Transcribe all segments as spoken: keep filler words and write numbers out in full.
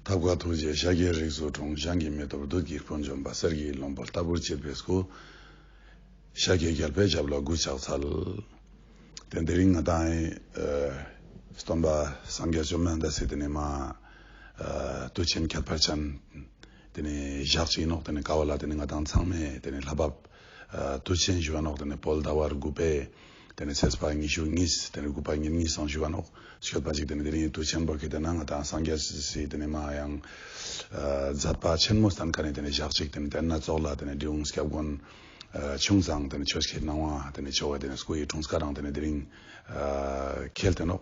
ཐབས་མཁས་ཐུགས་རྗེས་ཤཱཀྱའི་རིགས་སུ་འཁྲུངས། གཞན་གྱིས་མི་ཐུབ་བདུད་ཀྱི་དཔུང་འཇོམས་པ། གསེར་གྱི་ལྷུན་པོ་ལྟ་བུར་བརྗིད་པའི་སྐུ། ཤཱཀྱའི་རྒྱལ་པོའི་ཞབས་ལ་གུས་ཕྱག་འཚལ། ཏེ་དེ་རིང་ང་དང་ཨེ་སྟོན་པ་སངས་རྒྱས་བཅོམ་ལྡན་འདས་སི་ཏེ་ནེ་མ་ཨ་དུས་ཆེན་ཁྱད་པར་ཅན་ཏེ་ནེ་ཞག་ཅིག་ཨིན་ནོག། ཏེ་ནེ་ཀ་བོ་ལ་ཏེ་ནེ་ང་དང་ཚང་མས་ཏེ་ནེ་ལྷ་བབས་ཨ་དུས་ཆེན་ཞུ་བ་ནོག། ཏེ་ནེ་བོད་ཟླ་བ་དགུ་པའི་ཏེ་ནེ་ཚེས་པ་ཉི་ཤུ་གཉིས། ཏེ་ནེ་དགུ་པ་ཉེར་གཉིས་སང་ཞུ་བ་ནོག། སྐྱོད་པ་ཅིག་ཏེ་ནེ་དེ་རིང་དུས་ཆེན་པོ་ཁེ་ཏེ་ན་ང་དང་སངས་རྒྱས་སི་ཏེ་ནེ་མ་ཡང་ཨ་མཛད་པ་ཆེན་མོ་སྟན་ཁན་ནི་ཏེ་ནེ་ཞག་ཅིག། ཏེ་ནེ་དེ་ན་ཙོགས་ལ་ཏེ་ནེ་འབྲི་གུང་སྐྱབས་མགོན་ཨ་ཆུང་ཙང་ཏེ་ནེ་ཆོས་ཀྱི་སྣང་བ་ཏེ་ནེ་ཆོ་བ་ཏེ་ནེ་སྐུ་ཡི་འཁྲུངས་སྐར་རང་ཏེ་ནེ་དེ་རིང་ཨ་ཁེལ་ཏེ་ནོག།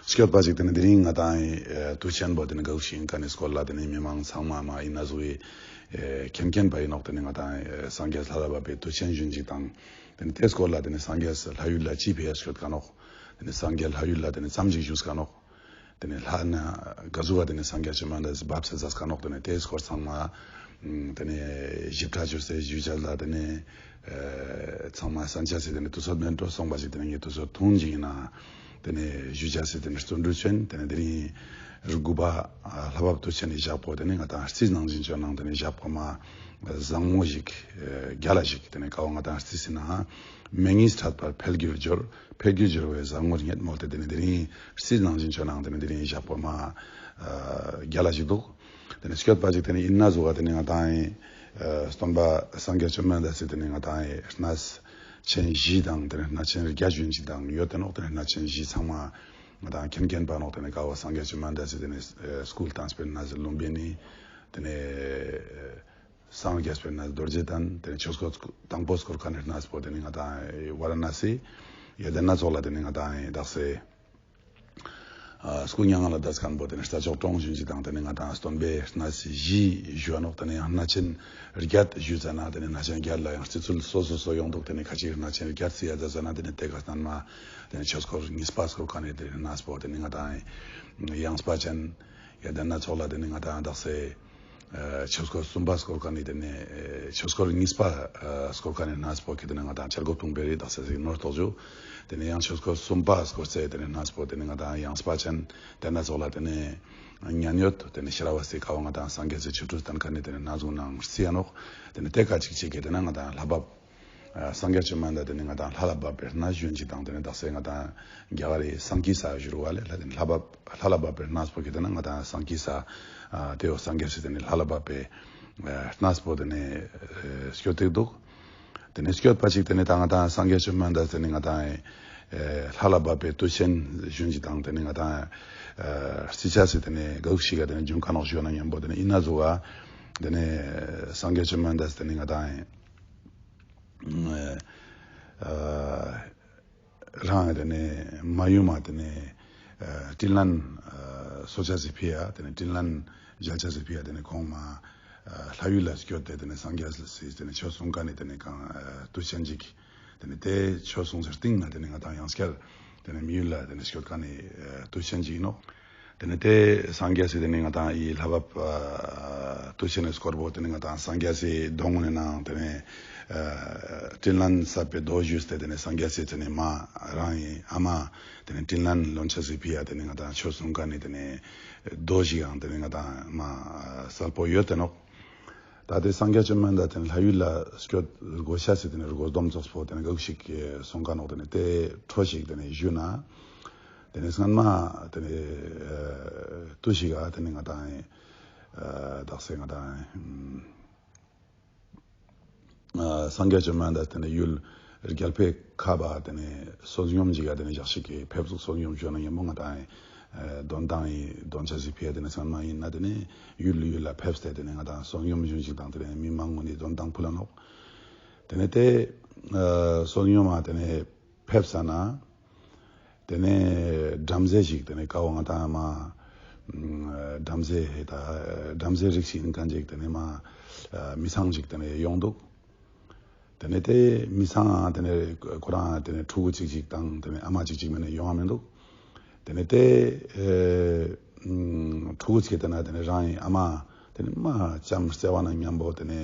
སྐྱོད་པ་ཅིག་ཏེ་ནེ་དེ་རིང་ང་དང་ཨེ་དུས་ཆེན་པོ་ཏེ་ནེ་ག་ཟུག་ཞིག་ཨིན་ཁན་ནི་སྐོར་ལ་ཏེ་ནེ་མི་མང་ཚང་མ་མ་ཨིན་ན་ཟུག་གི་ཨེ་མཁྱེན་མཁྱེན་པ་ཨིན་ནོག། ཏེ་ནེ་ང་དང་ཨེ་སངས་རྒྱས་ལྷ་ལ་བབས་པའི་དུས་ཆེན་ཞུན་ཅིག་དང་། ཏེ་ནེ་ཏེ་སྐོར་ལ་ཏེ་ནེ་སངས་རྒྱས་ལྷ་ཡུལ་ལ་ཅི་ཕི་ཡ་སྐྱོད་ཁན་ནོག། ཏེ་ནེ་སངས་རྒྱས་ལྷ་ཡུལ་ལ་ཏེ་ནེ་ཙམ་ཅིག་བཞུགས་ཁན་ནོག། ཏེ་ནེ་ལྷ་ན་ག་ཟུག་ག་ཏེ་ནེ་སངས་རྒྱས་བཅོམ་ལྡན་འདས་བབས་སེ་མཛད་ཁན་ནོག། ཏེ་ནེ་ཏེ་སྐོར་ཚང་མ་ཨ་ཏེ་ནེ་ཞིབ་ཕྲ་ཅོས་ཏེ་ཞུ་ཅེས་ལ་ཏེ་ནེ་ཨ་ཚང་མ་སན་ཅེས་སི་ཏེ་ནེ་དུས་ཚོད་མེད་འགྲོ་སོང་པ་ཅིག། ཏེ་ནེ་ངས་དུས་ཚོད་ཐུང་ཅིག་ཨིན་ན་ཏེ་ནེ་ཞུ་ཅེས་སི་ཏེ་ནེ་བརྩོན་འགྲུས་ཅོ་ཨིན། ཏེ་ནེ་དེ་རིང་དགུ་པ་ཨ་ལྷ་བབས་དུས་ཆེན་ནི་ཞག་པོ་ཏེ་ནེ་ང་དང་རྩིས་ནང་བཞིན་ཅོ་ནང་ཏེ་ནེ་ཞག་པོ་མ་བཟང་མོ་ཞིག་ཨ་རྒྱལ་ལ་ཞིག། ཏེ་ནེ་ཀ་བོ་ང་དང་རྩིས་ཟེར་ན་མེ་ཉིས་འཕྲད་པར་འཕེལ་འགྱུར་འབྱོར། འཕེལ་འགྱུར་འབྱོར་བའི་བཟང་ངོར་བརྙེས་མོལ་ཏེ་ཏེ་ནེ་དེ་རིང་རྩིས་ནང་བཞིན་ཅོ་ནང་ཏེ་ནེ་དེ་རིང་ཞག་པོ་མ་ཨ་རྒྱལ་ལ་ཞིག་འདུག། ཏེ་ནེ་སྐྱོད་པ་ཅིག་ཏེ་ནེ་ཨིན་ན་ཟུག་ག་ཏེ་ནེ་ང་དང་ཨེ་སྟོན་པ་སངས་རྒྱས་བཅོམ་ལྡན་འདས་སི་ཏེ་ནེ་ང་དང་ཨེ་གནས་ཆེན་བཞི་དང་ཏེ་ནེ་གནས་ཆེན་བརྒྱད་ཞུན་ཅིག་དང་ཡོད་ཏེ་ནོག། ཏེ་ནེ་གནས་ཆེན་བཞི་ཚང་མ་ང་དང་མཁྱེན་མཁྱེན་པ་ནོག། ཏེ་ནེ་ཀ་བོ་སངས་རྒྱས་བཅོམ་ལྡན་འདས་སི་ཏེ་ནེ་ཨེ་སྐུ་ལྟམས་པའི་གནས་ལུམྦི་ནི། ཏེ་ནེ་སངས་རྒྱས་པའི་གནས་རྡོ་རྗེ་གདན། ཏེ་ནེ་ཆོས་སྐོར་དང་པོ་སྐོར་ཁན་ནི་གནས་པོ་ཏེ་ནེ་ང་དང་ཨེ་ཝ་ར་ཎ་སི། ཡ་ཏེ་ན་ཙོགས་ལ་ཏེ་ནེ་ང་དང་ཨེ་དག་ས་ཨ་སྐུ་མྱ་ངན་ལས་འདས་ཁན་པོ་ཏེ་ནེ་རྩྭ་མཆོག་གྲོང་ཞུན་ཅིག་དང་ཏེ་ནེ་ང་དང་སྟོན་པའི་གནས་བཞི་ཞུ་བ་ནོག། ཏེ་ནེ་ཡང་གནས་ཆེན་བརྒྱད་ཞུ་ཙ་ན་ཏེ་ནེ་གནས་ཆེན་བརྒྱད་ལ་ཡང་རྩི་ཚུལ་སོ་སོ་སོ་ཡོང་འདུག། ཏེ་ནེ་ཁ་ཅིག་གནས་ཆེན་བརྒྱད་རྩི་ཡ་ཙ་ན་ཏེ་ནེ་ཏེ་ཀ་སྟན་མ་ཏེ་ནེ་ཆོས་སྐོར་གཉིས་པ་སྐོར་ཁན་ནི་ཏེ་ནེ་གནས་པོ་ཏེ་ནེ་ང་དང་ཡངས་པ་ཅན། ཡ་ཏེ་ན་ཙོགས་ལ་ཏེ་ནེ་ང་དང་དག་ས་ཨ་ཆོས་སྐོར་གསུམ་པ་སྐོར་ཁན་ནི་ཏེ་ནེ་ཨ་ཆོས་སྐོར་གཉིས་པ་ཨ་སྐོར་ཁན་ནི་གནས་པོ་ཁེ་ཏེ་ན་ང་དང་བྱ་རྒོད་ཕུང་པོའི་རི་དག་ས་ཟིག་ནོར་ཐོག་ཞུ། ཏེ་ནེ་ཡང་ཆོས་སྐོར་གསུམ་པ་སྐོར་ཚེ་ཏེ་ནེ་གནས་པོ་ཏེ་ནེ་ང་དང་ཡངས་པ་ཅན། ཏེ་ན་ཙོགས་ལ་ཏེ་ནེ་མཉན་ཡོད་ཏེ་ནེ་ཤེས་རབ་སི་ཀ་བོ་ང་དང་སངས་རྒྱས་སི་ཆོ་འཕྲུལ་སྟན་ཁན་ནི་ཏེ་ནེ་གནས་ཟུང་ནང་རྩི་ཡ་ནོག། ཏེ་ནེ་ཏེ་ཀ་ཅིག་ཅིག་ཁེ་ཏེ་ན་ང་དང་ལྷ་བབས་ཨ་སངས་རྒྱས་བཅོམ་ལྡན་འདས་ཏེ་ནེ་ང་དང་ལྷ་ལ་བབས་པའི་གནས་ཞུན་ཅིག་དང་ཏེ་ནེ་དག་ས་ང་དང་རྒྱ་གར་རི་སཾ་ཀི་ས་ཞུ་རུ་བ་ལེ་ལྷ་ཏེ་ནེ་ལྷ་བབས་ལྷ་ལ་བབས་པའི་གནས་པོ་ཁེ་ཏེ་ན་ང་དང་སཾ་ཀི་ས་ཨ་ཏེ་བོ་སངས་རྒྱས་སི་ཏེ་ནེ་ལྷ་ལ་བབས་པའི་ཨ་གནས་པོ་ཏེ་ནེ་ཨ་སྐྱོད་དེ་འདུག། ཏེ་ནེ་སྐྱོད་པ་ཅིག་ཏེ་ནེ་ད་ང་དང་སངས་རྒྱས་བཅོམ་ལྡན་འདས་ཏེ་ནེ་ང་དང་ཨ་ལྷ་ལ་བབས་པའི་དུས་ཆེན་ཞུན་ཅིག་དང་ཏེ་ནེ་ང་དང་ཨ་རྩི་ཅེས་སི་ཏེ་ནེ་ག་ཟུག་ཞིག་ག་ཏེ་ནེ་འབྱུང་ཁན་ནོག་ཞུ་ན་ཉམ་པོ་ཏེ་ནེ་ཨིན་ན་ཟུག་ག་ཏེ་ནེ་སངས་རྒྱས་བཅོམ་ལྡན་འདས་ཏེ་ནེ་ང་དང་ཨ་རང་ཏེ་ནེ་མ་ཡུམ་མ་ཏེ་ནེ་ཨ་དྲིན་ལན་ཨ་གསོ་ཅེས་སི་ཕི་ཡ་ཏེ་ནེ་དྲིན་ལན་འཇལ་ཅེས་སི་ཕི་ཡ་ཏེ་ནེ་ཁོང་མ་ཨ་ལྷ་ཡུལ་ལ་སྐྱོད་དེ་ཏེ་ནེ་སངས་རྒྱས་སི་ཏེ་ནེ་ཆོས་གསུང་ཁན་ནི་ཏེ་ནེ་གང་ཨ་དུས་ཆེན་ཅིག། ཏེ་ནེ་ཏེ་ཆོས་གསུང་སའི་སྟིང་ང་ཏེ་ནེ་ང་དང་ཡང་སྐྱར་ཏེ་ནེ་མི་ཡུལ་ལ་ཏེ་ནེ་སྐྱོད་ཁན་ནི་ཨ་དུས་ཆེན་ཅིག་ཨིན་ནོག། ཏེ་ནེ་ཏེ་སངས་རྒྱས་སི་ཏེ་ནེ་ང་དང་ཨི་ལྷ་བབས་ཨ་དུས་ཆེན་ནི་སྐོར་པོ་ཏེ་ནེ་ང་དང་སངས་རྒྱས་སི་གདོང་ནེ་ནང་ཏེ་ནེ་ཨ་དྲིན་ལན་གསབ་པའི་མདོ་ཞུས་ཏེ་ཏེ་ནེ་སངས་རྒྱས་སི་ཏེ་ནེ་མ་རང་ངི་ཨ་མ་ཏེ་ནེ་དྲིན་ལན་ལོན་ཅེས་སི་ཕི་ཡ་ཏེ་ནེ་ང་དང་ཆོས་གསུང་ཁན་ནི་ཏེ་ནེ་མདོ་ཞིག་ཡང་ཏེ་ནེ་ང་དང་མ་གསལ་པོ་ཡོད་དེ་ནོག། ད་ཏེ་སངས་རྒྱས་བཅོམ་ལྡན་འདས་ཏེ་ནེ་ལྷ་ཡུལ་ལ་སྐྱོད་དགོས་ཤེས་སི་ཏེ་ནེ་དགོས་སྡོམ་ཙོགས་པོ་ཏེ་ནེ་ག་ཟུག་ཞིག་གསུང་ཁན་ནོག། ཏེ་ནེ་ཏེ་འཕྲོ་ཞིག་ཏེ་ནེ་ཞུ་ན། ཏེ་ནེ་སྔན་མ་ཏེ་ནེ་ཨ་དུས་ཤིག་ག་ཏེ་ནེ་ང་དང་ཨ་དག་ས་ང་དང་ཨ་སངས་རྒྱས་བཅོམ་ལྡན་འདས་ཏེ་ནེ་ཡུལ་རྒྱལ་པོའི་ཁབ་པ་ཏེ་ནེ་བསོད་སྙོམས་ཤིག་ག་ཏེ་ནེ་ཞག་ཞིག་གི་ཕེབས་སུ་བསོད་སྙོམས་ཞུ་ན་ཉམ་པོ་ང་དང་ཨ་དོན་ཏང་ཨིན་དོན་ཆ་ཞིག་ཕི་ཡ་ཏེ་ནེ་སྔན་མ་ཨིན་ན་ཏེ་ནེ་ཡུལ་ཡུལ་ལ་ཕེབས་ཏེ་ཏེ་ནེ་ང་དང་བསོད་སྙོམས་ཞུན་ཅིག་དང་ཏེ་ནེ་མི་མང་ངོ་ནི་དོན་ཏང་ཕུལ་ལ་ནོག། ཏེ་ནེ་ཏེ་ཨ་བསོད་སྙོམས་མ་ཏེ་ནེ་ཕེབས་ས་ན། ཏེ་ནེ་བྲམ་ཟེ་ཞིག་ཏེ་ནེ་ཀ་བོ་ང་དང་མ་བྲམ་ཟེ་ཧེ་ད་བྲམ་ཟེ་རིགས་ཤིག་ཨིན་ཁན་ཅིག་ཏེ་ནེ་མ་མི་ཚང་ཞིག་ཏེ་ནེ་ཡོང་འདུག། ཏེ་ནེ་ཏེ་མི་ཚང་ཏེ་ནེ་ཁོ་རང་ཏེ་ནེ་ཕྲུ་གུ་ཅིག་ཅིག་དང་ཏེ་ནེ་ཨ་མ་ཅིག་ཅིག་མེད་ན་ཡོང་ང་མི་འདུག། ཏེ་ནེ་ཏེ་ཨེ་ཕྲུ་གུ་ཅིག་ཏེ་ནེ་ཏེ་ནེ་རང་ངི་ཨ་མ་ཏེ་ནེ་མ་ལྕམ་བརྩེ་བ་ན་ཉམ་པོ་ཏེ་ནེ་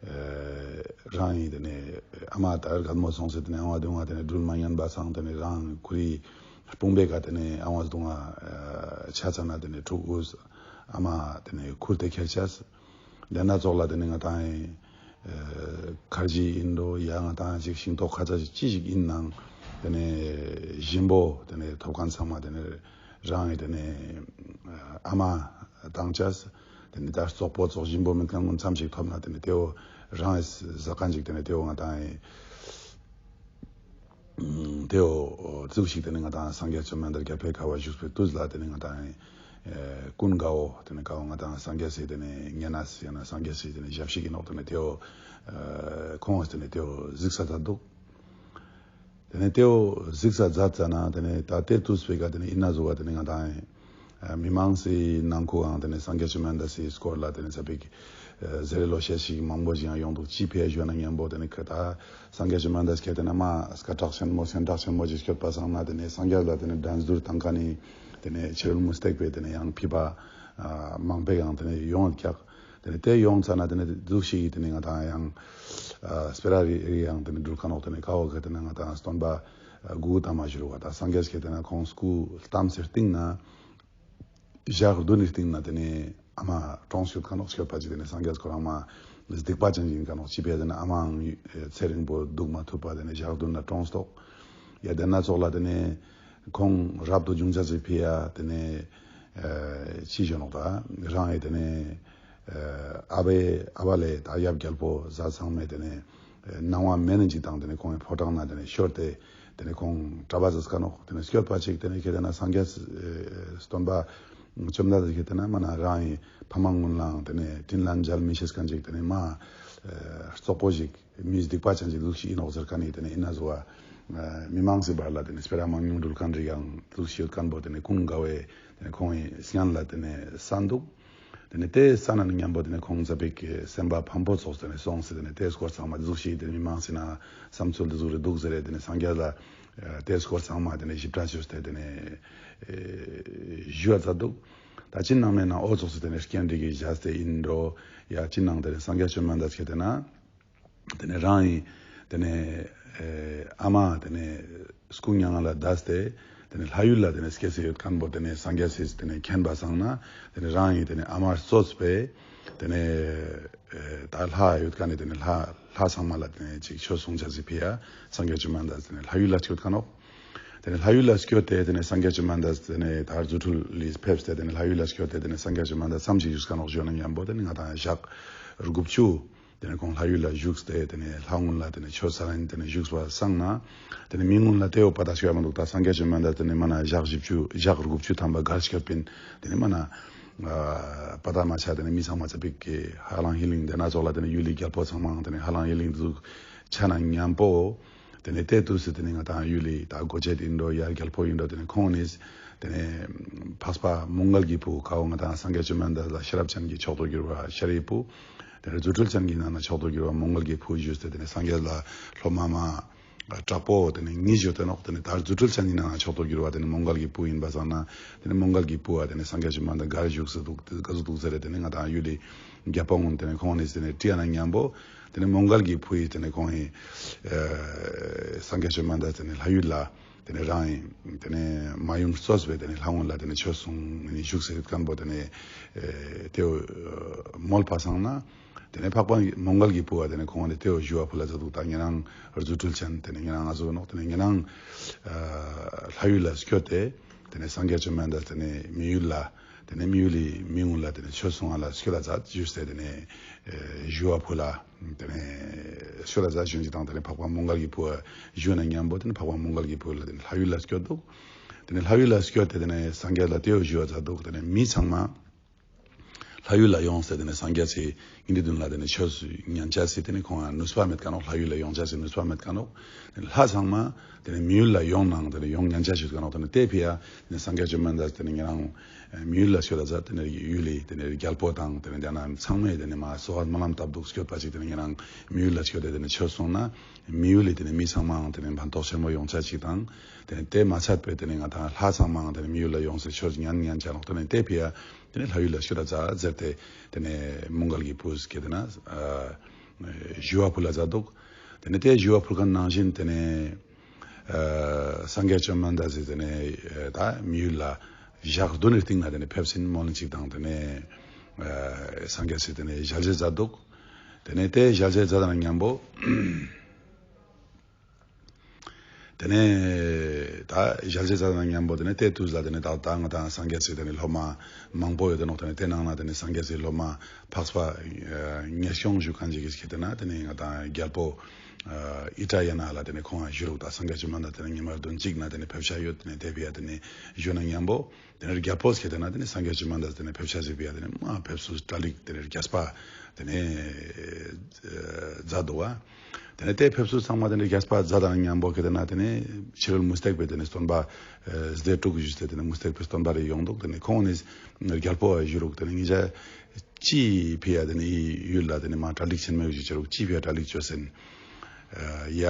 ཨེ་རང་ངི་ཏེ་ནེ་ཨ་མ་ད་རྒད་མོ་སོང་སེ་ཏེ་ནེ་ཨ་མ་དུང་བ་ཏེ་ནེ་འགྲུལ་མ་ཉན་པ་སང་ཏེ་ནེ་རང་ངི་ཁོ་རི་ དཔུང་པའི་ཀ་ཏེ་ནེ་ཨ་ཝང་སྡུང་ང་ཆ་ཚ་ན་ཏེ་ནེ་ཕྲུ་གུ་ཨ་མ་ཏེ་ནེ་ཁུར་ཏེ་ཁྱེར་ཆས། ཏེ་ན་ཙོགས་ལ་ཏེ་ནེ་ང་ཏང་ཨེ་ཁར་ཇི་ཨིན་འགྲོ་ཡ་ང་ཏང་ཅིག་ཤིང་ཏོག་ཁ་ཚ་ཅིག་ཅི་ཞིག་ཨིན་ནང་ཏེ་ནེ་ཞིམ་པོ་ཏེ་ནེ་ཐོབ་ཁན་ཚང་མ་ཏེ་ནེ་རང་ཨེ་ཏེ་ནེ་ཨ་མ་ཏང་ཆས། ཏེ་ནེ་ད་བཙོག་པོ་བཙོག་ཞིམ་པོ་མེད་ཁན་ཀུན་ཙམ་ཞིག་ཐོབ་ན་ཏེ་ནེ་ཏེའོ་རང་ཨེ་ཟ་ཁན་ཅིག་ཏེ་ནེ་ཏེའོ་ང་ཏང་ཨེ་ཏེའོ་ཙུག་ཞིག་ཏེ་ནེ་ང་ཏང་སངས་རྒྱས་བཅོམ་ལྡན་འདས་རྒྱལ་པོའི་ཁབ་བ་བཞུགས་པའི་དུས་ལ་ཏེ་ནེ་ང་ཏང་ཨེ་ཀུན་དགའ་བོ་ཏེ་ནེ་ཀ་བོ་ང་ཏང་སངས་རྒྱས་སི་ཏེ་ནེ་ཉེ་གནས་ཡང་ན་སངས་རྒྱས་སི་ཏེ་ནེ་ཞབས་ཕྱི་ཨིན་ནོག། ཏེ་ནེ་ཏེའོ་ཁོང་ཏེ་ནེ་ཏེའོ་གཟིགས་ས་མཛད་འདུག། ཏེ་ནེ་ཏེའོ་གཟིགས་ས་མཛད་ཙ་ན་ཏེ་ནེ་ད་ཏེ་དུས་པའི་ཀ་ཏེ་ནེ་ཨིན་ན་ཟུག་པ་ཏེ་ནེ་ང་ཏང་ཨེ་མི་མང་སི་ནང་ཁུ་ཨང་ཏེ་ནེ་སངས་རྒྱས་བཅོམ་ལྡན་འདས་སི་སྐོར་ལ་ཏེ་ནེ་ས་པིག་ཟེར་ལོ་ཤས་ཤིག་མང་པོ་ཞིག་ཡང་ཡོང་འདུག། ཅི་ཕི་ཡ་ཞུ་ན་མཉམ་པོ་ཏེ་ནེ་ཁ་ད་སངས་རྒྱས་བཅོམ་ལྡན་འདས་ཁྱེད་ཏེ་ན་མ་སྐད་གྲགས་ཆེན་མོ་སེམས་ཐག་ཆེན་མོ་ཞིག་སྐྱོད་པ་སང་ན་ཏེ་ནེ་སངས་རྒྱས་ལ་ཏེ་ནེ་དྲན་གདུལ་བཏང་ཁན་ནི་ཏེ་ནེ་ཕྱི་རོལ་མུ་སྟེགས་པའི་ཏེ་ནེ་ཡང་ཕི་པ་མང་པོ་ཡང་ཏེ་ནེ་ཡོང་ཀྱག། ཏེ་ནེ་ཏེ་ཡོང་ཙ་ན་ཏེ་ནེ་ཟུག་ཞིག་ཏེ་ནེ་ང་ཏང་ཡང་ཨ་སྤེ་ར་རི་རི་ཡང་ཏེ་ནེ་འདུལ་ཁན་ནོག། ཏེ་ནེ་ཀ་བོ་ཁ་ཏེ་ནེ་ང་ཏང་སྟོན་པ་ཨ་གུ་གུ་ཏ་མ་ཞུ་རུ་བ་ད་སངས་རྒྱས་ཁྱེད་ཏེ་ན་ཁོང་སྐུ་བལྟམས་སེ་སྟིང་ན་ཞག་བདུན་ནི་སྟིང་ན་ཏེ་ནེ་ཨ་མ་གྲོངས་ཡོད་ཁན་ནོག། སྐྱོད་པ་ཅིག་ཏེ་ནེ་སངས་རྒྱས་ཁོ་རང་མ་སྡིག་པ་ཅན་ཞིག་ཨིན་ཁན་ནོག། ཅི་ཕི་ཡ་ཏེ་ནེ་ཨ་མའང་ཚེ་རིང་པོ་འདུག་མ་ཐུབ་པ་ཏེ་ནེ་ཞག་བདུན་ན་གྲོངས་ཏོག། ཡ་ཏེ་ན་ཙོགས་ལ་ཏེ་ནེ་ཁོང་རབ་ཏུ་བྱུང་ཆ་ཅེས་ཕི་ཡ་ཏེ་ནེ་ཨ་ཅི་ཞུ་ནོག་ད་རང་ཨེ་ཏེ་ནེ་ཨ་ཨ་བའི་ཨ་བ་ལེ་ད་ཡབ་རྒྱལ་པོ་ཟས་ཚང་མས་ཏེ་ནེ་ཨ་གནང་བ་མེད་ནི་ཅིག་དང་ཏེ་ནེ་ཁོང་ངི་ཕོ་བྲང་ན་ཏེ་ནེ་ཤོར་ཏེ་ཏེ་ནེ་ཁོང་གྲྭ་པ་ཟེར་ཁན་ནོག། ཏེ་ནེ་སྐྱོད་པ་ཅིག་ཏེ་ནེ་ཁྱེད་ཏེ་ན་སངས་རྒྱས་ཨ་སྟོན་པ་བཅོམ་ལྡན་འདས་ཁྱེད་ཏེ་ན་མ་ན་རང་ངི་ཕ་མ་ཀུན་ལའང་ཏེ་ནེ་དྲིན་ལན་འཇལ་མི་ཤེས་ཁན་ཅིག་ཏེ་ནེ་མ་ཨ་བཙོག་པོ་ཞིག་མི་སྡིག་པ་ཅན་ཞིག་ཟུག་ཞིག་ཨིན་ནོག་ཟེར་ཁན་ནི་ཏེ་ནེ་ཨིན་ན་ཟུག་པ་མི་མང་སི་བར་ལ་ཏེ་ནེ་སྤེ་ར་མང་ཉུང་འདུལ་ཁན་རིགས་ཡང་ཟུག་ཞིག་ཡོད་ཁན་པོ་ཏེ་ནེ་ཀུན་དགའ་བོའི་ཏེ་ནེ་ཁོང་ངི་སྙན་ལ་ཏེ་ནེ་སན་འདུག། ཏེ་ནེ་ཏེ་སན་ན་ནི་མཉམ་པོ་ཏེ་ནེ་ཁོང་ཙ་པིག་སེམས་པ་ཕམ་པོ་ཙོགས་ཏེ་ནེ་སོང་སེ་ཏེ་ནེ་ཏེ་སྐོར་ཚང་མ་ཟུག་ཞིག་ཏེ་ནེ་མི་མང་སི་ན་བསམ་ཚུལ་ཏེ་ཟུག་རེ་འདུག་ཟེར་རེ་ཏེ་ནེ་སངས་རྒྱས་ལ་ཨ་ཏེ་སྐོར་ཚང་མ་ཏེ་ནེ་ཞིབ་ཕྲ་ཅོས་ཏེ་ཏེ་ནེ་ཨེ་ཞུ་བ་མཛད་འདུག། ད་ཅི་ནང་མེད་ན་འོ་ཙོགས་སེ་ཏེ་ནེ་རྐྱེན་རིགས་ཀྱི་བཞག་སྟེ་ཨིན་འགྲོ། ཡ་ཅི་ནང་ཏེ་ནེ་སངས་རྒྱས་བཅོམ་ལྡན་འདས་ཁྱེད་ཏེ་ན་ཏེ་ནེ་རང་ངི་ཏེ་ནེ་ཨེ་ཨ་མ་ཏེ་ནེ་སྐུ་མྱ་ངན་ལས་འདས་ཏེ་ཏེ་ནེ་ལྷ་ཡུལ་ལ་ཏེ་ནེ་སྐྱེས་སེ་ཡོད་ཁན་པོ་ཏེ་ནེ་སངས་རྒྱས་སི་ཏེ་ནེ་མཁྱེན་པ་སང་ན་ཏེ་ནེ་རང་ངི་ཏེ་ནེ་ཨ་མ་གཙོས་པའི་ཏེ་ནེ་ཨེ་ད་ལྷ་ཡོད་ཁན་ནི་ཏེ་ནེ་ལྷ་ལྷ་ཚང་མ་ལ་ཏེ་ནེ་ཅིག་ཆོས་གསུང་ཆ་ཅེས་ཕི་ཡ་སངས་རྒྱས་བཅོམ་ལྡན་འདས་ཏེ་ནེ་ལྷ་ཡུལ་ལ་སྐྱོད་ཁན་ནོག། ཏེ་ནེ་ལྷ་ཡུལ་ལ་སྐྱོད་དེ་ཏེ་ནེ་སངས་རྒྱས་བཅོམ་ལྡན་འདས་ཏེ་ནེ་ད་རྫུ་འཕྲུལ་ལི་ཕེབས་ཏེ་ཏེ་ནེ་ལྷ་ཡུལ་ལ་སྐྱོད་དེ་ཏེ་ནེ་སངས་རྒྱས་བཅོམ་ལྡན་འདས་ཙམ་ཞིག་བཞུགས་ཁན་ནོག་ཞུ་ན་མཉམ་པོ་ཏེ་ནེ་ང་ཏང་ཞག་དགུ་བཅུ་ཏེ་ནེ་ཁོང་ལྷ་ཡུལ་ལ་བཞུགས་ཏེ་ཏེ་ནེ་ལྷ་ཀུན་ལ་ཏེ་ནེ་ཆོས་ས་རན་ཏེ་ནེ་བཞུགས་པ་སང་ན་ཏེ་ནེ་མི་ཀུན་ལ་ཏེ་བོ་པ་ཏ་ཤོད་ཡ་མ་འདུག། ད་སངས་རྒྱས་བཅོམ་ལྡན་འདས་ཏེ་ནེ་མ་ན་ཞག་བཞི་བཅུ་ཞག་དགུ་བཅུ་ཐམ་པ་གར་སྐྱོད་པིན། ཏེ་ནེ་མ་ན་ཨ་པ་ཏ་མ་ཆ་ཏེ་ནེ་མི་ཚང་མ་ཙ་པིག་གི་ཧ་ལང་ཧི་ལིང་ཏེ་ན་ཙོགས་ལ་ཏེ་ནེ་ཡུལ་ལི་རྒྱལ་པོ་ཚང་མའང་ཏེ་ནེ་ཧ་ལང་ཧི་ལིང་ཟུག་ཆ་ན་མཉམ་པོ། ཏེ་ནེ་ཏེ་དུས་སུ་ཏེ་ནེ་ང་ཏང་ཡུལ་ལི་ད་གོ་ཆེད་ཨིན་འགྲོ་ཡ་རྒྱལ་པོ་ཨིན་འགྲོ་ཏེ་ནེ་ཁོང་ནི་ཏེ་ནེ་འཕགས་པ་མོའུ་འགལ་གྱི་བུ་ཀ་བོ་ང་ཏང་སངས་རྒྱས་བཅོམ་ལྡན་འདས་ལ་ཤེས་རབ་ཅན་གྱི་མཆོག་ཏུ་གྱུར་པ་ཤཱ་རིའི་བུ། ཏེ་ནེ་རྫུ་འཕྲུལ་ཅན་གྱི་ནང་ན་མཆོག་ཏུ་གྱུར་པ་མོའུ་འགལ་གྱི་བུ་ཞུས་ཏེ་ཏེ་ནེ་སངས་རྒྱས་ལ་སློབ་མ་མ་དྲག་པོ་ཏེ་ནེ་ཉིས་ཡོད་དེ་ནོག། ཏེ་ནེ་ད་རྫུ་འཕྲུལ་ཅན་གྱི་ནང་ན་མཆོག་ཏུ་གྱུར་པ་ཏེ་ནེ་མོའུ་འགལ་གྱི་བུ་ཨིན་པ་སང་ན་ཏེ་ནེ་མོའུ་འགལ་གྱི་བུ་བ་ཏེ་ནེ་སངས་རྒྱས་བཅོམ་ལྡན་འདས་གར་བཞུགས་སེ་འདུག་ཏེ་ག་ཟུག་འདུག་ཟེར་རེ་ཏེ་ནེ་ང་ཏང་ཡུལ་ལི་རྒྱལ་པོ་ཀུན་ཏེ་ནེ་ཁོང་ནི་ཏེ་ནེ་དྲི་ཡ་ན་མཉམ་པོ། ཏེ་ནེ་མོའུ་འགལ་གྱི་བུ་ཡིས་ཏེ་ནེ་ཁོང་ངི་ཨེ་སངས་རྒྱས་བཅོམ་ལྡན་འདས་ཏེ་ནེ་ལྷ་ཡུལ་ལ་ཏེ་ནེ་རང་ངི་ཏེ་ནེ་མ་ཡུམ་གཙོས་པའི་ཏེ་ནེ་ལྷ་ཀུན་ལ་ཏེ་ནེ་ཆོས་གསུང་ནི་བཞུགས་སེ་ཡོད་ཁན་པོ་ཏེ་ནེ་ཨེ་ཏེ་བོ་མོལ་པ་སང་ན་ཏེ་ནེ་འཕགས་པ་མོའུ་འགལ་གྱི་བུ་བ་ཏེ་ནེ་ཁོང་ནི་ཏེ་བོ་ཞུ་བ་ཕུལ་ལ་མཛད་འདུག། ད་ཉེ་རང་རྫུ་འཕྲུལ་ཅན་ཏེ་ནེ་ཉེ་རང་ང་ཟུག་ནོག། ཏེ་ནེ་ཉེ་རང་ཨ་ལྷ་ཡུལ་ལ་སྐྱོད་དེ་ཏེ་ནེ་སངས་རྒྱས་བཅོམ་ལྡན་འདས་ཏེ་ནེ་མི་ཡུལ་ལ་ཏེ་ནེ་མི་ཡུལ་ལི་མི་ཀུན་ལ་ཏེ་ནེ་ཆོས་གསུང་ང་ལ་སྐྱོད་ལ་མཛད་ཞུས་ཏེ་ཏེ་ནེ་ཨེ་ཞུ་བ་ཕུལ་ལ་ཏེ་ནེ་སྐྱོད་ལ་མཛད་ཞུ་ཅིག་དང་ཏེ་ནེ་འཕགས་པ་མོའུ་འགལ་གྱི་བུ་བ་ཞུ་ན་མཉམ་པོ་ཏེ་ནེ་འཕགས་པ་མོའུ་འགལ་གྱི་བུ་ལ་ཏེ་ནེ་ལྷ་ཡུལ་ལ་སྐྱོད་འདུག། ཏེ་ནེ་ལྷ་ཡུལ་ལ་སྐྱོད་དེ་ཏེ་ནེ་སངས་རྒྱས་ལ་ཏེ་བོ་ཞུ་བ་མཛད་འདུག། ཏེ་ནེ་མི་ཚང་མ་ལྷ་ཡུལ་ལ་ཡོངས་ཏེ་ཏེ་ནེ་སངས་རྒྱས་སི་དགེ་འདུན་ལ་ཏེ་ནེ་ཆོས་ཉན་ཆ་སི་ཏེ་ནེ་ཁོང་ང་ནུས་པ་མེད་ཁན་ནོག། ལྷ་ཡུལ་ལ་ཡོང་ཆ་སི་ནུས་པ་མེད་ཁན་ནོག། ཏེ་ནེ་ལྷ་ཚང་མ་ཏེ་ནེ་མི་ཡུལ་ལ་ཡོང་ནང་ཏེ་ནེ་ཡོང་ཉན་ཆ་ཞུ་ཁན་ནོག། ཏེ་ནེ་ཏེ་ཕི་ཡ་ཏེ་ནེ་སངས་རྒྱས་བཅོམ་ལྡན་འདས་ཏེ་ནེ་ཉེ་རང་མི་ཡུལ་ལ་སྐྱོད་ད་ཛད། ཏེ་ནེ་ཡུལ་ལི་ཏེ་ནེ་རྒྱལ་པོ་དང་ཏེ་ནེ་ཏེ་ན་ཚང་མས་ཏེ་ནེ་མ་གསོལ་བ་སྨོན་ལམ་བཏབ་འདུག། སྐྱོད་པ་ཅིག་ཏེ་ནེ་ཉེ་རང་མི་ཡུལ་ལ་སྐྱོད་དེ་ཏེ་ནེ་ཆོས་གསུངས་ན་མི་ཡུལ་ལི་ཏེ་ནེ་མི་ཚང་མའང་ཏེ་ནེ་ཕན་ཐོགས་ཆེན་མོ་ཡོང་ཆ་ཅིག་དང་། ཏེ་ནེ་ཏེ་མ་ཚད་པའི་ཏེ་ནེ་ང་ཏང་ལྷ་ཚང་མའང་ཏེ་ནེ་མི་ཡུལ་ལ་ཡོངས་ཏེ་ཆོས་ཉན་ཉན་ཆ་ནོག། ཏེ་ནེ་ཏེ་ཕི་ཡ་ཏེ་ནེ་ལྷ་ཡུལ་ལ་སྐྱོད་ད་ཛད་ཟེར་ཏེ་ཏེ་ནེ་མོའུ་འགལ་གྱི་བུ་སྐྱེ་ཏེ་ན་ཨ་ཞུ་བ་ཕུལ་ལ་ཛད་འདུག། ཏེ་ནེ་ཏེ་ཞུ་བ་ཕུལ་ཁན་ནང་བཞིན་ཏེ་ནེ་ ཨ་སངས་རྒྱས་བཅོམ་ལྡན་འདས་སི་དེ་ནེ་ཨ་ད་མི་ཡུལ་ལ་ཞག་བདུན་རེ་སྟིང་ནེ་དེ་ནེ་ཕེབས་སིན་མོལ་ཅིག་དང་དེ་ནེ་ཨ་སངས་རྒྱས་སི་དེ་ནེ་ཞལ་བཞེས་མཛད་འདུག། དེ་ནེ་དེ་ཞལ་བཞེས་མཛད་དང་མཉམ་པོ། དེ་ནེ་ད་ཞལ་བཞེས་མཛད་དང་མཉམ་པོ་དེ་ནེ་དེ་དུས་ལ་དེ་ནེ་ད་ད་ང་དང་སངས་རྒྱས་སི་དེ་ནེ་སློབ་མ་མང་པོ་ཡོད་དེ་ནོག། དེ་ནེ་དེ་ནང་ན་དེ་ནེ་སངས་རྒྱས་སི་སློབ་མ་འཕགས་པ་ཨ་ཉེ་གཤོང་ཞུ་མཁན་ཅིག་གི་དེ་ན་དེ་ནེ་ང་དང་རྒྱལ་པོ་ཨ་ཨི་ཏྲ་ཡ་ན་ལ་དེ་ནེ་ཁོང་ང་ཞུ་རུག། ད་སངས་རྒྱས་བཅོམ་ལྡན་འདས་དེ་ནེ་ཉི་མ་བདུན་གཅིག་ན་དེ་ནེ་ཕེབས་ཤ་ཡོད། དེ་ནེ་དེ་ཕི་ཡ་དེ་ནེ་ཞུ་ན་མཉམ་པོ་དེ་ནེ་རྒྱལ་པོ་སྐྱེ་དེ་ན་དེ་ནེ་སངས་རྒྱས་བཅོམ་ལྡན་འདས་དེ་ནེ་ཕེབས་ཤ་ཟིག་ཕི་ཡ་དེ་ནེ་མ་ཕེབས་སུ་གྲ་སྒྲིག་དེ་ནེ་རྒྱས་པ་དེ་ནེ་ཨ་མཛད་འདུག་པ། དེ་ནེ་དེ་ཕེབས་སུ་ཚང་མ་དེ་ནེ་རྒྱས་པ་མཛད་དང་མཉམ་པོ་སྐྱེ་དེ་ན་དེ་ནེ་ཕྱི་རོལ་མུ་སྟེགས་པའི་དེ་ནེ་སྟོན་པ་ཨ་སྡེ་དྲུག་ཞུས་ཏེ་དེ་ནེ་མུ་སྟེགས་པའི་སྟོན་པ་རེ་ཡོང་འདུག། དེ་ནེ་ཁོང་ནི་རྒྱལ་པོ་ཞུ་རུག། དེ་ནེ་ངེད་ཅག་ཅི་ཕི་ཡ་དེ་ནེ་ཡུལ་ལ་དེ་ནེ་མ་གྲ་སྒྲིག་ཆེན་མོ་ཞིག་བྱེད་རུག། ཅི་ཕི་ཡ་གྲ་སྒྲིག་བྱོས་ཟེར། ཡ་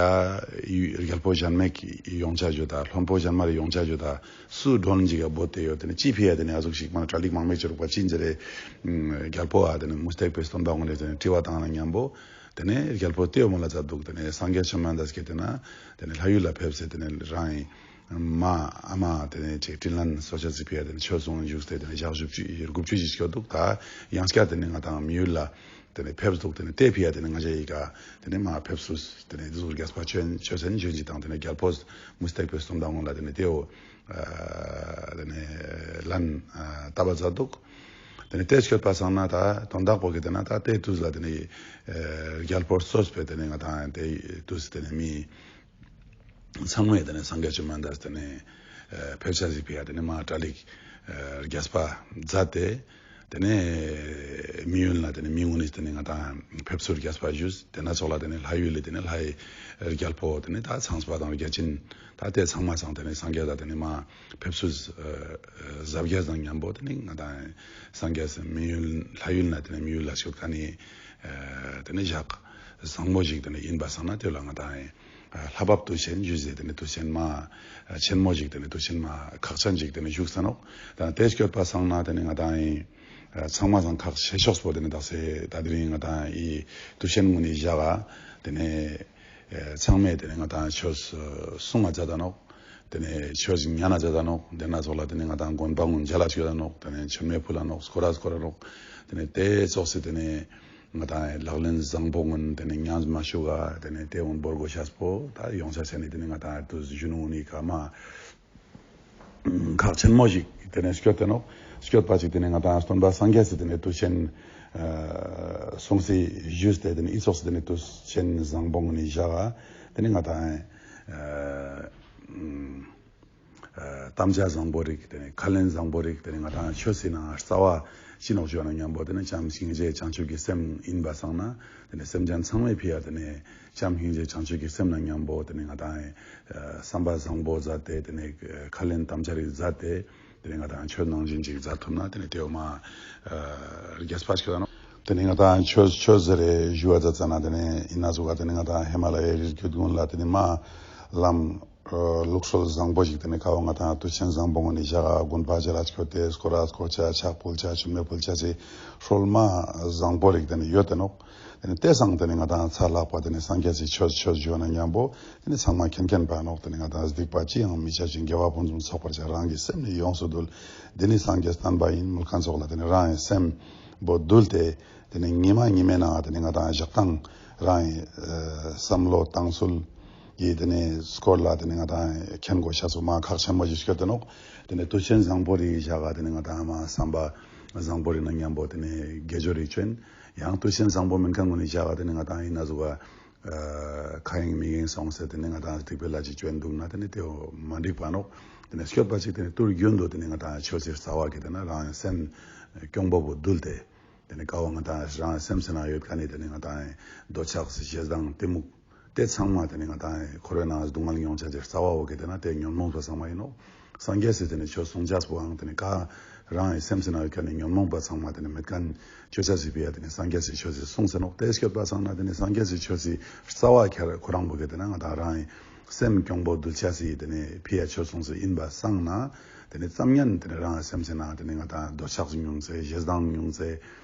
རྒྱལ་པོ་གཞན་མ་ཞིག་ཡོང་ཆ་ཞུ་ད། བློན་པོ་གཞན་མ་རེ་ཡོང་ཆ་ཞུ་ད། སུ་མགྲོན་ཅིག་ག་བོས་ཏེ་ཡོད། དེ་ནེ་ཅི་ཕི་ཡ་དེ་ནེ་ཨ་ཟུག་ཞིག་མ་གྲ་སྒྲིག་མང་མེད་བྱེད་རུག་པ་ཅི་ཟེར་རེ། རྒྱལ་པོ་ཨ་དེ་ནེ་མུ་སྟེགས་པའི་སྟོན་པ་ངོ་ནེ་དེ་ནེ་དྲི་བ་བཏང་ན་མཉམ་པོ། དེ་ནེ་རྒྱལ་པོ་དེ་བོ་མོལ་ལ་མཛད་འདུག། དེ་ནེ་སངས་རྒྱས་བཅོམ་ལྡན་འདས་སྐྱེ་དེ་ན་དེ་ནེ་ལྷ་ཡུལ་ལ་ཕེབས་སེ་དེ་ནེ་རང་ཨིན། མ་ཨ་མ་དེ་ནེ་ཅིག་དྲིན་ལན་གསོ་ཆ་ཟིག་ཕི་ཡ་དེ་ནེ་ཆོས་གསུང་བཞུགས་ཏེ་དེ་ནེ་ཞག་དགུ་བཅུ་ཞིག་སྐྱོད་འདུག། ད་ཡང་སྐྱར་དེ་ནེ་ང་དང་མི་ཡུལ་ལ་དེ་ནེ་ཕེབས་འདུག། དེ་ནེ་དེ་ཕི་ཡ་དེ་ནེ་ང་ཞ་ཡི་ག་དེ་ནེ་མ་ཕེབས་སུ་དེ་ནེ་དེ་ཟུག་རྒྱས་པ་ཆོས་ཆོས་ཟེར་ཞུ་ཅིག་དང་དེ་ནེ་རྒྱལ་པོ་མུ་སྟེགས་པའི་སྟོན་པ་ངོ་ལ་དེ་ནེ་དེ་བོ་ཨ་དེ་ནེ་ལན་ཨ་བཏབ་པ་མཛད་འདུག། དེ་ནེ་དེ་སྐྱོད་པ་སང་ན་ད་དོན་དག་པོ་གི་དེ་ན་ད་དེ་དུས་ལ་དེ་ནེ་ཨ་རྒྱལ་པོ་གཙོས་པའི་དེ་ནེ་ང་དང་དེ་དུས་དེ་ནེ་མི་ཚང་མས་དེ་ནེ་སངས་རྒྱས་བཅོམ་ལྡན་འདས་དེ་ནེ་ཨ་ཕེབས་ཤ་ཟིག་ཕི་ཡ་དེ་ནེ་མ་གྲ་སྒྲིག་ཨ་རྒྱས་པ་མཛད་དེ། དེ་ནེ་མི་ཡུལ་ལ་དེ་ནེ་མི་ངོ་ནེ་དེ་ནེ་ང་དང་ཕེབས་སུ་རྒྱས་པ་ཞུས། དེ་ན་ཙོགས་ལ་དེ་ནེ་ལྷ་ཡུལ་ལ་དེ་ནེ་ལྷའི་རྒྱལ་པོ་དེ་ནེ་ད་ཚངས་པ་དང་བརྒྱ་བྱིན་ད་དེ་ཚང་མ་སང་དེ་ནེ་སངས་རྒྱས་ལ་དེ་ནེ་མ་ཕེབས་སུ་ཨ་ཨ་གཟབ་རྒྱས་དང་མཉམ་པོ་དེ་ནེ་ང་དང་སངས་རྒྱས་མི་ཡུལ་ལྷ་ཡུལ་ན་དེ་ནེ་མི་ཡུལ་ལ་སྐྱོད་མཁན་ནི་ཨ་དེ་ནེ་ཞག་བཟང་པོ་ཞིག་དེ་ནེ་ཨིན་པ་སང་ན་དེ་ལ་ང་དང་ཨ་ལྷ་བབས་དུས་ཆེན་ཞུས་ཏེ་དེ་ནེ་དུས་ཆེན་མ་ཨ་ཆེན་མོ་ཞིག་དེ་ནེ་དུས་ཆེན་མ་ཁག་ཅན་ཞིག་དེ་ནེ་བཞུགས་ས་ནོག། ད་དེ་སྐྱོད་པ་སང་ན་དེ་ནེ་ང་དང་ཨ་ཚང་མ་སང་ཁག་ཆེ་ཤོས་པོ་དེ་ནེ་དག་ས་ད་དེ་རིང་ང་དང་ཨི་དུས་ཆེན་ངོ་ནེ་ཞག་ག་དེ་ནེ་ཨ་ཚང་མས་དེ་ནེ་ང་དང་ཆོས་གསུང་ང་མཛད་ད་ནོག། དེ་ནེ་ཆོས་ཉན་ན་མཛད་ད་ནོག། དེ་ན་ཙོགས་ལ་དེ་ནེ་ང་དང་དགོན་པ་ངོ་མཇལ་ལ་སྐྱོད་ད་ནོག། དེ་ནེ་མཆོད་མེ་ཕུལ་ལ་ནོག། སྐོར་ར་སྐོར་ར་ནོག། དེ་ནེ་དེ་ཙོགས་སི་དེ་ནེ་ང་དང་ལག་ལེན་བཟང་པོ་ངོ་དེ་ནེ་ཉམས་མ་ཅུག་ག་དེ་ནེ་དེ་འོན་བོར་གོ་ཤེས་པོ་ད་ཡོང་ཆ་ཟེར་ནེ་དེ་ནེ་ང་དང་དུས་གཞོན་ནུ་ནི་ཀ་མ་ཁག་ཆེན་མོ་ཞིག་དེ་ནེ་སྐྱོད་དེ་ནོག། སྐྱོད་པ་ཅིག་དེ་ནེ་ང་དང་སྟོན་པ་སངས་རྒྱས་སི་དེ་ནེ་དུས་ཆེན་ཨ་གསུངས་སི་ཞུས་ཏེ་དེ་ནེ་ཨི་ཙོགས་སི་དེ་ནེ་དུས་ཆེན་བཟང་པོ་ངོ་ནེ་ཞག་ག་དེ་ནེ་ང་དང་ཨ་ཨ་དམ་བཅའ་བཟང་པོ་རིག། དེ་ནེ་ཁས་ལེན་བཟང་པོ་རིག། དེ་ནེ་ང་དང་ཆོས་སི་ནང་རྩ་བ་ཅི་ནོག་ཞུ་བ་ན་མཉམ་པོ་དེ་ནེ་བྱམས་སྙིང་རྗེ་བྱང་ཆུབ་ཀྱི་སེམས་ཨིན་པ་སང་ན་དེ་ནེ་སེམས་ཅན་ཚང་མའི་ཕི་ཡ་དེ་ནེ་བྱམས་སྙིང་རྗེ་བྱང་ཆུབ་ཀྱི་སེམས་ན་མཉམ་པོ་དེ་ནེ་ང་དང་ཨ་བསམ་པ་བཟང་པོ་མཛད་དེ་དེ་ནེ་ཁས་ལེན་དམ་བཅའ་རིག་མཛད་དེ་དེ་ནེ་ང་དང་ཆོས་ནང་བཞིན་ཅིག་མཛད་ཐུབ་ན་དེ་ནེ་དེ་བོ་མ་ཨ་རྒྱས་པ་ཞིག་ཡོད་ནོག། དེ་ནེ་ང་དང་ཆོས་ཆོས་ཟེར་རེ་ཞུ་བ་མཛད་ཙ་ན་དེ་ནེ་ཨིན་ན་ཟུག་ག་དེ་ནེ་ང་དང་ཧི་མ་ལ་ཡའི་རི་རྒྱུད་ཀུན་ལ་དེ་ནེ་མ་ལམ་ཨ་ལུགས་སྲོལ་བཟང་པོ་ཞིག་དེ་ནེ་ཀ་བོ་ང་དང་དུས་ཆེན་བཟང་པོ་ངོ་ནེ་ཞག་ག་དགོན་པ་མཇལ་ལ་སྐྱོད་དེ་སྐོར་ར་སྐོར་ཆ་ཕྱག་ཕུལ་ཆ་མཆོད་མེ་ཕུལ་ཆ་ཟེར་སྲོལ་མ་བཟང་པོ་རིག་དེ་ནེ་ཡོད་དེ་ནོག། དེ་ནེ་དེ་སང་དེ་ནེ་ང་དང་ཚ་ལྷག་པ་དེ་ནེ་སངས་རྒྱས་སི་ཆོས་ཆོས་ཞུ་བ་ན་མཉམ་པོ་དེ་ནེ་ཚང་མ་མཁྱེན་མཁྱེན་པ་ནོག། དེ་ནེ་ང་དང་སྡིག་པ་ཅི་ཡང་མི་བྱ་ཞིང་དགེ་བ་ཕུན་སུམ་ཚོགས་པར་བྱ། རང་གི་སེམས་ནི་ཡོངས་སུ་འདུལ། འདི་ནི་སངས་རྒྱས་བསྟན་པ་ཡིན། མོལ་མཁན་ཙོགས་ལ་དེ་ནེ་རང་གི་སེམས་པོ་འདུལ་ཏེ་དེ་ནེ་ཉི་མ་ཉི་མའི་ནང་དེ་ནེ་ང་དང་ཞག་དང་རང་གི་ཨ་བསམ་བློ་བཏང་ཚུལ་གྱི་དེ་ནེ་སྐོར་ལ་དེ་ནེ་ང་དང་མཁྱེན་དགོས་ཤེས་པོ་མ་ཁག་ཆེན་མོ་ཞིག་སྐྱོད་དེ་ནོག། དེ་ནེ་དུས་ཆེན་བཟང་པོ་རིག་ཞག་ག་དེ་ནེ་ང་དང་མ་བསམ་པ་བཟང་པོ་རིག་ན་མཉམ་པོ་དེ་ནེ་དགེ་སྦྱོར་རིག་ཅོ་ཨིན། ཡང་དུས་ཆེན་བཟང་པོ་མན་ཁན་ངོ་ནེ་ཞག་ག་དེ་ནེ་ང་དང་ཨིན་ན་ཟུག་ག་ཨ་ཁ་ཡེངས་མིག་ཡེངས་སོང་སེ་དེ་ནེ་ང་དང་སྡིག་པའི་ལས་ཅིག་ཅོ་ཨིན་འདུག་ན་དེ་ནེ་དེ་བོ་མ་འགྲིག་པ་ནོག། དེ་ནེ་སྐྱོད་པ་ཅིག་དེ་ནེ་དུས་རྒྱུན་དུ་དེ་ནེ་ང་དང་ཆོས་སི་རྩ་བ་གི་དེ་ནེ་རང་སེམས་གྱོང་པོ་བོ་འདུལ་ཏེ། དེ་ནེ་ཀ་བོ་ང་དང་རང་སེམས་སི་ནང་ཡོད་ཁན་ནི་དེ་ནེ་ང་དང་འདོད་ཆགས་ཞེ་སྡང་གཏི་མུག་དེ་ཚང་མ་དེ་ནེ་ང་དང་འཁོར་བའི་ནང་སྡུག་བསྔལ་མྱོང་ཆ་ཅེས་རྩ་བ་བོ་གི་དེ་ན་དེ་ཉོན་མོངས་པ་ཚང་མ་ཨིན་ནོག། སངས་རྒྱས་སི་དེ་ནེ་ཆོས་གསུང་ཅེས་པོའང་དེ་ནེ་ཀ་རང་གི་སེམས་སི་ནང་ཡོད་ཁན་ནི་ཉོན་མོངས་པ་ཚང་མ་དེ་ནེ་མེད་ཁན་ཅོ་ཅེས་སི་ཕི་ཡ་དེ་ནེ་སངས་རྒྱས་སི་ཆོས་སི་གསུངས་སེ་ནོག། དེ་སྐྱོད་པ་སང་ན་དེ་ནེ་སངས་རྒྱས་སི་ཆོས་སི་རྩ་བ་ཁྱེར་ཁོ་རང་བོ་གི་དེ་ན་ང་དང་རང་གི་སེམས་གྱོང་པོ་འདུལ་ཅེས་སི་དེ་ནེ་ཕི་ཡ་ཆོས་གསུངས་སེ་ཨིན་པ་སང་ན་དེ་ནེ་ཙམ་ཉན་དེ་ནེ་རང་གི་སེམས་སི་ནང་དེ་ནེ་ང་དང་འདོད་ཆགས་མྱོང་སེ་ཞེ་སྡང་མྱོང་སེ་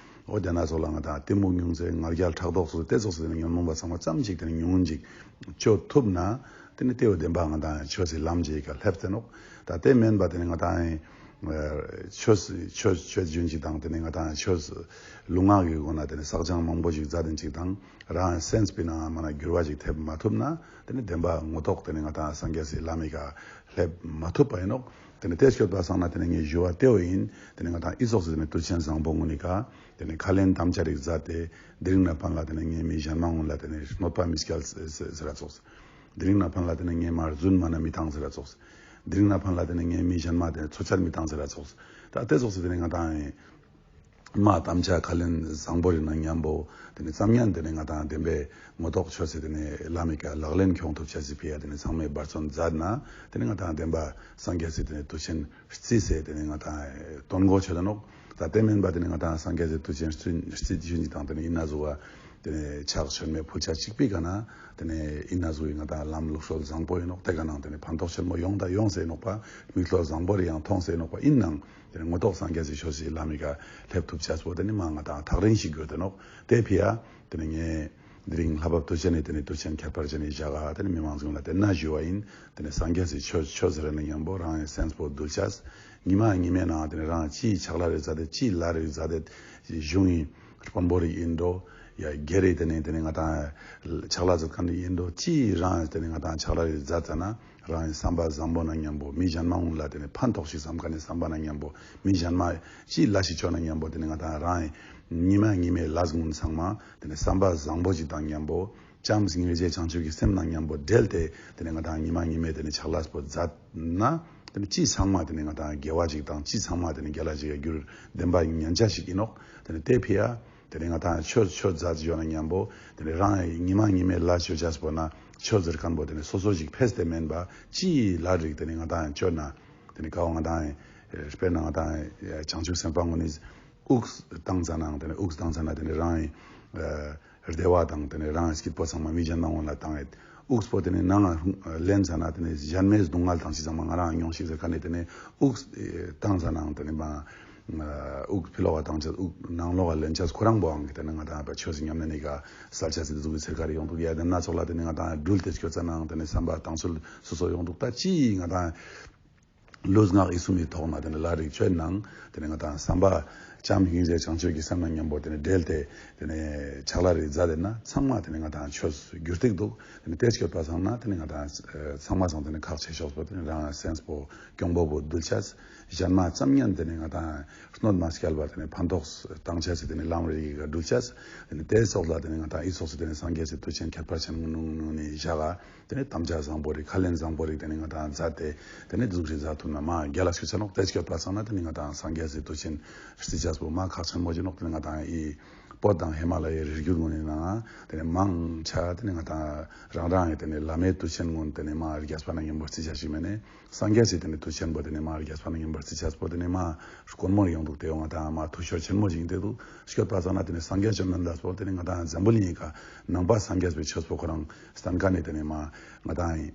འོ་དེ་ན་ཙོགས་ལ་ང་དང་གཏི་མུག་མྱོང་སེ་ང་རྒྱལ་ཕྲག་དོག་སོགས་དེ་ཙོགས་སི་དེ་ནེ་ཉོན་མོངས་པ་ཚང་མ་ཙམ་ཅིག་དེ་ནེ་ཉུང་ངུན་ཅིག་ཅོ་ཐུབ་ན། ཏེ་ནེ་ཏེ་བོ་བདེན་པ་ང་དང་ཆོས་སི་ལམ་ཞིག་ག་ལེབས་ཏེ་ནོག། ད་ཏེ་མེན་པ་ཏེ་ནེ་ང་དང་ཆོས་ཆོས་ཆོས་བྱུན་ཅིག་དང་ཏེ་ནེ་ང་དང་ཆོས་ལུས་ངག་གི་སྒོ་ནེ་ཏེ་ནེ་བསགས་སྦྱང་མང་པོ་ཞིག་མཛད་དེན་ཅིག་དང་རང་སེམས་པའི་ནང་མ་ན་འགྱུར་བ་ཞིག་ཐེབས་མ་ཐུབ་ན་ཏེ་ནེ་བདེན་པ་ངོ་ཐོག་ཏེ་ནེ་ང་དང་སངས་རྒྱས་སི་ལམ་ཞིག་ག་ལེབས་མ་ཐུབ་པ་ཨིན་ནོག། ཏེ་ནེ་ཏེ་སྐྱོད་པ་སང་ན་ཏེ་ནེ་ངའི་ཞུ་བ་ཏེ་བོ་ཨིན། ཏེ་ནེ་ང་དང་ཨི་ཙོགས་སི་ཏེ་ནེ་དུས་ཆེན་བཟང་པོ་གུན་ནི་ཀ་ཏེ་ནེ་ཁས་ལེན་དམ་བཅའ་རིགས་མཛད་དེ་དེ་རིང་ནེ་ཕན་ལ་ཏེ་ནེ་ངའི་མི་ཞན་མ་གུན་ལ་ཏེ་ནེ་གནོད་པ་མི་སྐྱལ་ཟེར་ར་ཙོགས། དེ་རིང་ནེ་ཕན་ལ་ཏེ་ནེ་ངའི་མ་རྫུན་མ་ན་མི་བཏང་ཟེར་ར་ཙོགས། དེ་རིང་ནེ་ཕན་ལ་ཏེ་ནེ་ངའི་མི་ཞན་མ་ཏེ་ཚོ་ཆད་མི་བཏང་ཟེར་ར་ཙོགས། ད་ཏེ་ཙོགས་སི་ཏེ་ནེ་ང་དང་མ་དམ་བཅའ་ཁས་ལེན་བཟང་པོ་རིགས་ནང་ཉམ་པོ་ཏེ་ནེ་ཙམ་ཡང་ཏེ་ནེ་ང་དང་བདེན་པའི་ངོ་ཐོག་ཆོས་སི་ཏེ་ནེ་ལམ་ཞིག་ག་ལག་ལེན་ཁྱོང་ཐུབ་ཅེས་སི་ཕི་ཡ་ཏེ་ནེ་ཚང་མས་འབད་བརྩོན་མཛད་ན་ཏེ་ནེ་ང་དང་བདེན་པ་སངས་རྒྱས་སི་ཏེ་ནེ་དུས་ཆེན་རྩིས་སེ་ཏེ་ནེ་ང་དང་དོན་གོ་ཆོད་ད་ནོག། ད་ཏེ་མེན་པ་ཏེ་ནེ་ང་དང་སངས་རྒྱས་སི་དུས་ཆེན་རྩིས་རྩིས་ཞུ་ཅིག་དང་ཏེ་ནེ་ཨིན་ན་ཟུག་པ་ཏེ་ནེ་ཕྱག་མཆོད་མེ་ཕུལ་ཆ་ཅིག་པའི་ཀ་ནེ་ཏེ་ནེ་ཨིན་ན་ཟུག་པའི་ང་དང་ལམ་ལུགས་སྲོལ་བཟང་པོ་ཨིན་ནོག། ཏེ་ཀ་ནང་ཏེ་ནེ་ཕན་ཐོགས་ཆེན་མོ་ཡོང་ད་ཡོང་སེ་ཨིན་ནོག་པ། མིག་ལྟོས་བཟང་པོ་རེ་ཡང་མཐོང་སེ་ཨིན་ནོག་པ། ཨིན་ནའང་ཏེ་ནེ་ངོ་ཐོག་སངས་རྒྱས་སི་ཆོས་སི་ལམ་ཞིག་ག་ལེབས་ཐུབ་ཅེས་པོ་ཏེ་ནེ་མ་ང་དང་ཐག་རིང་ཞིག་དགོས་ཏེ་ནོག། ཏེ་ཕི་ཡ་ཏེ་ནེ་ངས་དེ་རིང་ལྷ་བབས་དུས་ཆེན་ནི་ཏེ་ནེ་དུས་ཆེན་ཁྱད་པར་ཅན་ནི་ཞག་ག་ཏེ་ནེ་མི་མང་ཚང་ལ་ཏེ་ན་ཞུ་བ་ཨིན། ཏེ་ནེ་སངས་རྒྱས་སི་ཆོས་ཆོས་ཟེར་ན་ཉམ་པོ་རང་ངི་སེམས་པོ་འདུལ་ཅེས། ཉི་མ་ཉི་མའི་ནང་ཏེ་ནེ་རང་ཅི་ཕྱག་ལས་རེ་མཛད་དེ་ཅི་ལས་རེ་མཛད་དེ་གཞུང་ངི་དཔོན་པོ་རེ་ཨིན་འགྲོ། ཡ་སྒེར་རེ་ཏེ་ནེ་ཏེ་ནེ་ང་དང་ཕྱག་ལས་མཛད་ཁན་རེ་ཨིན་འགྲོ། ཅི་རང་ཏེ་ནེ་ང་དང་ཕྱག་ལས་རེ་མཛད་ཙ་ན་རང་ངི་བསམ་པ་བཟང་པོ་ནང་ཉམ་པོ་མི་ཞན་མ་གུན་ལ་ཏེ་ནེ་ཕན་ཐོགས་ཤིག་བསམ་ཁན་ནི་བསམ་པ་ནང་ཉམ་པོ་མི་ཞན་མ་ཅི་ལས་ཤིག་ཅོ་ནང་ཉམ་པོ་ཏེ་ནེ་ང་དང་རང་ངི་ཉི་མ་ཉི་མའི་ལས་གུན་ཚང་མ་ཏེ་ནེ་བསམ་པ་བཟང་པོ་ཞིག་དང་ཉམ་པོ་བྱམས་སྙིང་རྗེ་བྱང་ཆུབ་ཀྱི་སེམས་ནང་ཉམ་པོ་འབྲེལ་ཏེ་ཏེ་ནེ་ང་དང་ཉི་མ་ཉི་མའི་ཏེ་ནེ་ཕྱག་ལས་པོ་མཛད་ན་ཏེ་ནེ་ཅི་ཚང་མ་ཏེ་ནེ་ང་དང་དགེ་བ་ཞིག་དང་ཅི་ཚང་མ་ཏེ་ནེ་དགེ་ལས་ཞིག་ག་འགྱུར་བདེན་པ་ཉན་ཆ་ཞིག་ཨིན་ནོག། ཏེ་ནེ་ཏེ་ཕི་ཡ་ཏེ་ནེ་ང་དང་ཆོས་ཆོས་མཛད་ཅོ་ན་ཉམ་པོ་ཏེ་ནེ་རང་ཉི་མ་ཉི་མའི་ལས་ཅོ་ཅེས་པོ་ན་ཆོས་ཟེར་ཁན་པོ་ཏེ་ནེ་སོ་སོ་ཞིག་ཕེས་ཏེ་མེན་པ་ཅི་ལས་རིགས་ཏེ་ནེ་ང་དང་ཅོ་ན་ཏེ་ནེ་ཀ་བོ་ང་དང་དཔེར་ན་ང་དང་བྱང་ཆུབ་སེམས་དཔའ་གུན་ནི་དབུགས་བཏང་ཙ་ནང་ཏེ་ནེ་དབུགས་བཏང་ཙ་ན་ཏེ་ནེ་རང་ངི་བདེ་བ་དང་ཏེ་ནེ་རང་ངི་སྐྱིད་པོ་ཚང་མ་མི་ཞན་མ་གུན་ལ་བཏང་ཡོད། དབུགས་པོ་ཏེ་ནེ་ནང་ལེན་ཙ་ན་ཏེ་ནེ་ཞན་མའི་སྡུག་བསྔལ་དང་ཅི་ཚང་མ་ང་རང་མྱོང་ཤིག་ཟེར་ཁན་ནི་ཏེ་ནེ་དབུགས་བཏང་ཙ་ནང་ཏེ་ནེ་མ་དབུགས་ཕི་ལོག་ག་བཏང་ཅེས་དབུགས་ནང་ལོག་ག་ལེན་ཅེས་ཁོ་རང་བོའང་ཏེ་ནེ་ང་དང་ཆོས་སི་ཉམས་ལེན་ནི་ཀ་སལ་ཅེས་སི་ཟུག་གི་ཚེར་ཁ་རེ་ཡོང་འདུག། ཡ་ཏེ་ན་ཙོགས་ལ་ཏེ་ནེ་ང་དང་འགྲུལ་ཏེ་སྐྱོད་ཙ་ནང་ཏེ་ནེ་བསམ་པ་བཏང་ཚུལ་སོ་སོ་ཡོང་འདུག། ད་ཅི་ང་དང་ལུས་ངག་ཡིད་གསུམ་གྱི་ཐོག་ནེ་ཏེ་ནེ་ལས་རིགས་ཅོ་ནང་ཏེ་ནེ་ང་དང་བསམ་པ་བྱམས་སྙིང་རྗེ་བྱང་ཆུབ་ཀྱི་སེམས་ནང་ཉམ་པོ་ཏེ་ནེ་འབྲེལ་ཏེ་ཏེ་ནེ་ཕྱག་ལས་རེ་མཛད་དེ་ན་ཚང་མ་ཏེ་ནེ་ང་དང་ཆོས་འགྱུར་ཏེ་འདུག། ཏེ་ནེ་ཏེ་སྐྱོད་པ་སང་ན་ཏེ་ནེ་ང་དང་ཚང་མ་སང་ཏེ་ནེ་ཁག་ཆེ་ཤོས་པོ་ཏེ་ནེ་རང་སེམས་པོ་གྱོང་པོ་བོ་འདུལ་ཅེས། ཞན་མ་ཙམ་ཡང་ཏེ་ནེ་ང་དང་གནོད་མ་སྐྱལ་བ་ཏེ་ནེ་ཕན་ཐོགས་བཏང་ཅེས་སི་ཏེ་ནེ་ལམ་རེ་ཞིག་ག་འགྲུལ་ཅེས། ཏེ་ནེ་ཏེ་ཙོགས་ལ་ཏེ་ནེ་ང་དང་ཨི་ཙོགས་སི་ཏེ་ནེ་སངས་རྒྱས་སི་དུས་ཆེན་ཁྱད་པར་ཅན་གུན་ནི་ཞག་ག་ཏེ་ནེ་དམ་བཅའ་བཟང་པོ་རིགས་ཁས་ལེན་བཟང་པོ་རིགས་ཏེ་ནེ་ང་དང་མཛད་དེ་ཏེ་ནེ་ཟུག་རིགས་མཛད་ཐུབ་ན་མ་རྒྱལ་ལ་ཞུ་ཆ་ནོག། ཏེ་སྐྱོད་པ་སང་ན་ཏེ་ནེ་ང་དང་སངས་རྒྱས་སི་དུས་ཆེན་རྩི་ཅེས་པོ་མ་ཁག་ཆེན་མོ་ཞིག་ནོག། ཏེ་ནེ་ང་དང་ཨི་བོད་དང་ཧི་མ་ལ་ཡའི་རི་རྒྱུད་གུན་ནི་ནང་ཏེ་ནེ་མང་ཆེ་ཏེ་ནེ་ང་དང་རང་རང་ངི་ཏེ་ནེ་བླ་མའི་དུས་ཆེན་གུན་ཏེ་ནེ་མ་རྒྱས་པ་ནང་ཉམ་པོ་རྩི་ཅེས་ཞིག་མེན་ནེ། སངས་རྒྱས་སི་ཏེ་ནེ་དུས་ཆེན་པོ་ཏེ་ནེ་མ་རྒྱས་པ་ནང་ཉམ་པོ་རྩི་ཅེས་པོ་ཏེ་ནེ་མ་དཀོན་མོ་ཡོང་འདུག། ཏེ་ཡང་ང་དང་མ་ཐུ་ཤོར་ཆེན་མོ་ཞིག་ཏེ་འདུག། སྐྱོད་པ་སང་ན་ཏེ་ནེ་སངས་རྒྱས་བཅོམ་ལྡན་འདས་པོ་ཏེ་ནེ་ང་དང་འཛམ་བུ་གླིང་ངི་ཀ་ནང་པ་སངས་རྒྱས་པའི་ཆོས་པོ་ཁོ་རང་སྟན་ཁན་ནི་ཏེ་ནེ་མ་ང་དང་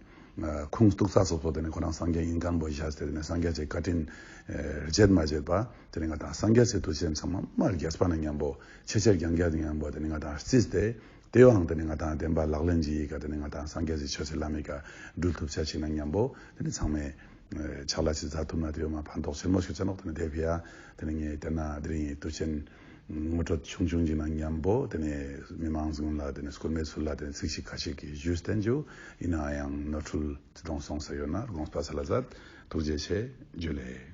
ཁུངས་གཏུགས་ས་སོ་སོ་ཏེ་ནེ་ཁོ་རང་སངས་རྒྱས་ཨིན་ཁན་པོ་བཞག་སྟེ་ཏེ་ནེ་སངས་རྒྱས་སི་བཀའ་དྲིན་བརྗེད་མ་བརྗེད་པ་ཏེ་ནེ་ང་དང་སངས་རྒྱས་སི་དུས་ཆེན་ཚང་མ་མ་རྒྱས་པ་ནང་ཉམ་པོ་ཆེ་ཆེར་རྒྱང་རྒྱས་ནང་ཉམ་པོ་ཏེ་ནེ་ང་དང་རྩིས་ཏེ། ཏེ་ཡང་ཏེ་ནེ་ང་དང་བདེན་པ་ལག་ལེན་ཞིག་ག་ཏེ་ནེ་ང་དང་སངས་རྒྱས་སི་ཆོས་སི་ལམ་ཞིག་ག་འགྲུལ་ཐུབ་ཅེས་ཞིག་ནང་ཉམ་པོ་ཏེ་ནེ་ཚང་མས་ཕྱག་ལས་ཞིག་མཛད་ཐུབ་ན་ཏེ་ཡང་མ་ཕན་ཐོགས་ཆེན་མོ་ཞིག་ཆ་ནོག། ཏེ་ནེ་ཏེ་ཕི་ཡ་ཏེ་ནེ་ངས་ཏེ་ན་དེ་རིང་དུས་ཆེན་ངོ་སྤྲོད་ཆུང་ཆུང་ཞིག་ནང་ཉམ་པོ་ཏེ་ནེ་མི་མང་གུན་ལ་ཏེ་ནེ་སྐུལ་མའི་ཚུལ་ལ་ཏེ་ནེ་ཚིག་ཞིག་ཁ་ཤས་ཀྱི་ཞུས་ཏེ་ཨིན་ནའང་ཡང་ནོར་འཁྲུལ་ཅི་དང་སོང་ས་ཡོད་ན་དགོངས་པ་སལ་ལ་ཛད། ཐུགས་རྗེ་ཆེ། ཇུ་ལེ།